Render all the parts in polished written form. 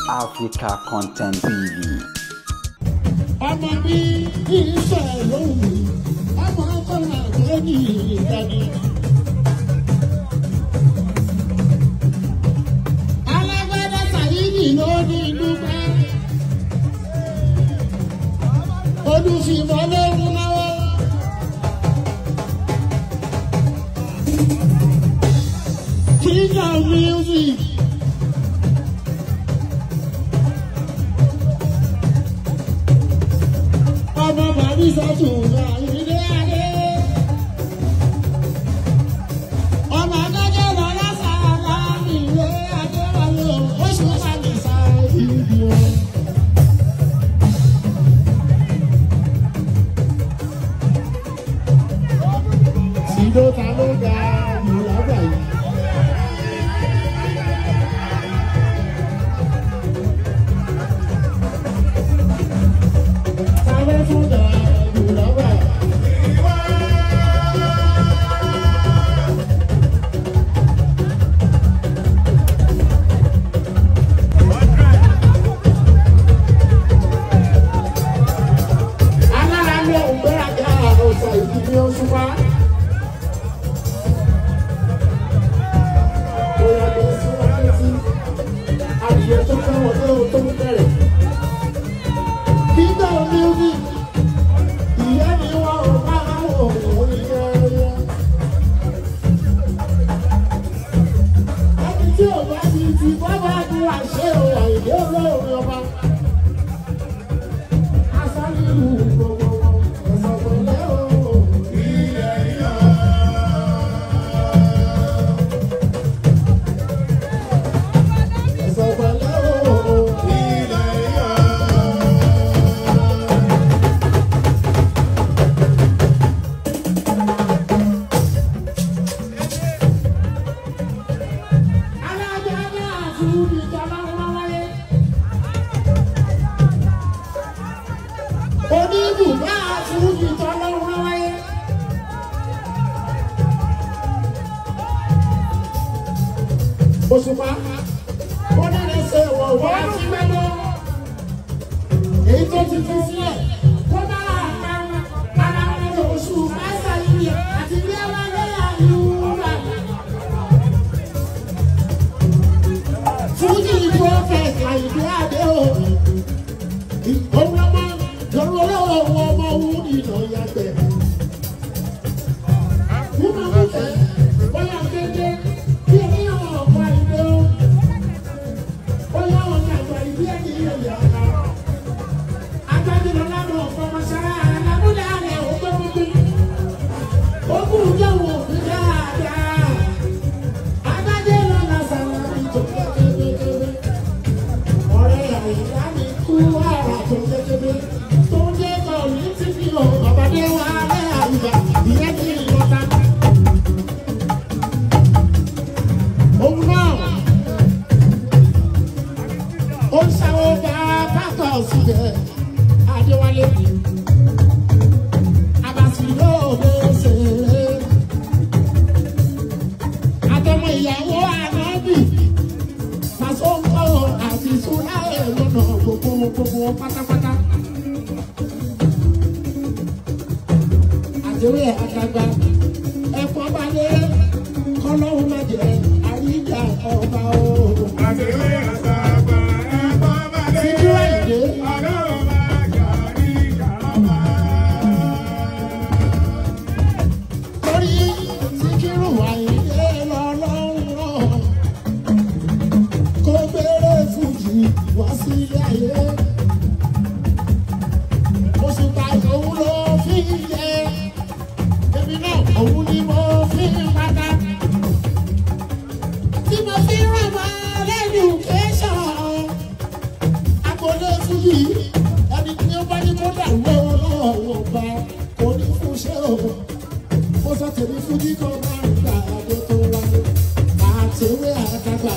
Africa Content TV. Ọmọ mi iṣẹ́ lóhùn ọmọ kọ́lá tó ní ìdáni. Alágbádá Sàyídì ló ní dúpẹ́. Olùfìmọ́ lóhùn náwó. King of music. Ọmọ bàbí sọ́tún ilé adé. Ọmọ adájọ́ lọ lásàrà ilé adé wáyé oṣù bàbí sáyé o. Sìdó ta ló ga ìlàgbà yìí. Òṣùpá ó dára ṣe wọ̀ wá sí mẹ́lọ́ èyí tó ti fi sílẹ̀ kó bá ara wọn oṣù fásitì àti bí ẹ bá lẹ́yà àlùmọ́. Fújì prophet Àyìndé Adé o òun lọ́mọ lọ́rọ́ lọ́wọ́ ọmọ òun ìnà yàgbẹ́. Wúmọ̀ wúfẹ́ bóyá kéde bí ẹni ọmọ ọ̀pọ̀ àyìndé o. Adéwálé Abasi lóde ṣeré àtọmọ ìyàwó ànábì Pàṣọkọ àti Súlá lọ́nà gbogbo gbogbo pátápátá. Àdéhùn àdàgbà ẹ̀kọ́ balẹ̀ kọ́lọ́hún má jẹ́ àríjà ọba o. Àdéhùn àdàgbà ẹ̀kọ́ balẹ̀ Síkírù Àyìndé. kọ́lọ́hún má jẹ́ àríjà ọba. Torí Síkírù Àyìndé lọ́lọ́run rán kó gbére fújì wá sílé ayé. Òṣùpá òun ló fi ń yẹ, èmi náà òun ni mo fi ń pátá. Tí mo fi ràn wá lẹ́nu kẹ́sàn-án, agbolé fújì ẹni tí ó bá ní kó dàrú lọ́wọ́ ọba kò ní fún ṣé o. Mo sọ tèmi fújì kan máa ń gbà adé tó wáyé àtẹwé àtàgbà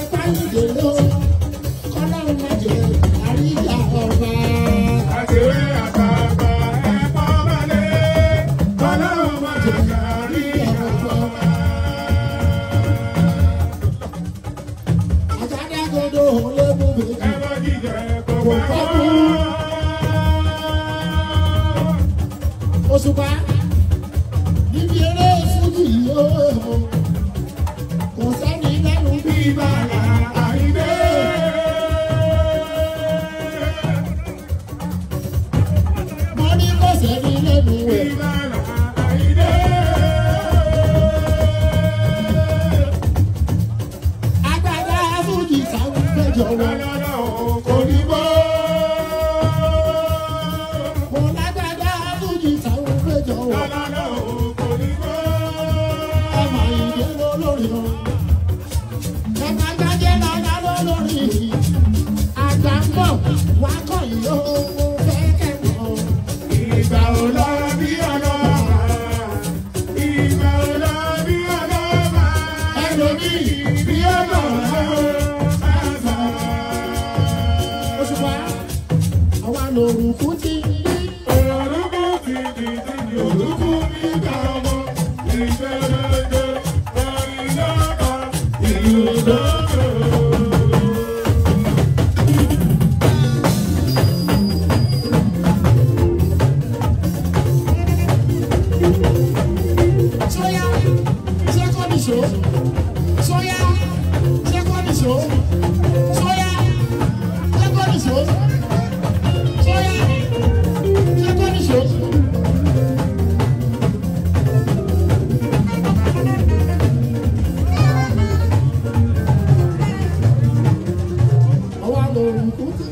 ẹ̀pá ìdè ló kọ́lọ́run má jẹ́ Àgádágodo ló mú bèjì. Ẹ̀rọ jíjẹ kò Kò pẹ́ pẹ́ kú. Òṣùpá níbi eré fújì yóò kò sẹ́ni lẹ́nu bí Ìbàlà Àyìndé. Mo ní kò sẹ́ni lẹ́nu ẹ̀. Ìbàlà Àyìndé. Agbada fújì táwọn péjọ wọn. Lọ́lọ́lọ́ kò ní bọ́. Mo lágbada fújì táwọn péjọ wọn. Lọ́lọ́lọ́ kò ní bọ́. Ọmọ ìdè lólórí o. Ẹ̀ka gbájẹ́ lọ́lá lólórí. Àgbà ń bọ̀ wá kọ̀ yìí ó mo fẹ́ kẹ́kọ̀ọ́. Ìgbà ò lọ bí ọlọ́mà. Ìgbà ò lọ bí ọlọ́mà. Ẹlòmíì Bí ọlọ́mà àṣà. Òṣùpá àwa lòrùkú ti ń bí. Orúkú ti di ti di orúkú nígbà ọmọ. Ìgbẹ́lódé orin lọ́kọ̀ ìlú lọ́kọ̀. Sóyá ṣé kọ́ ní ṣó? Sóyá ṣé kọ́ ní ṣó? Sóyá ṣé kọ́ ní ṣó? Sóyá ṣé kọ́ ní ṣó? Àwa lòrùkú ti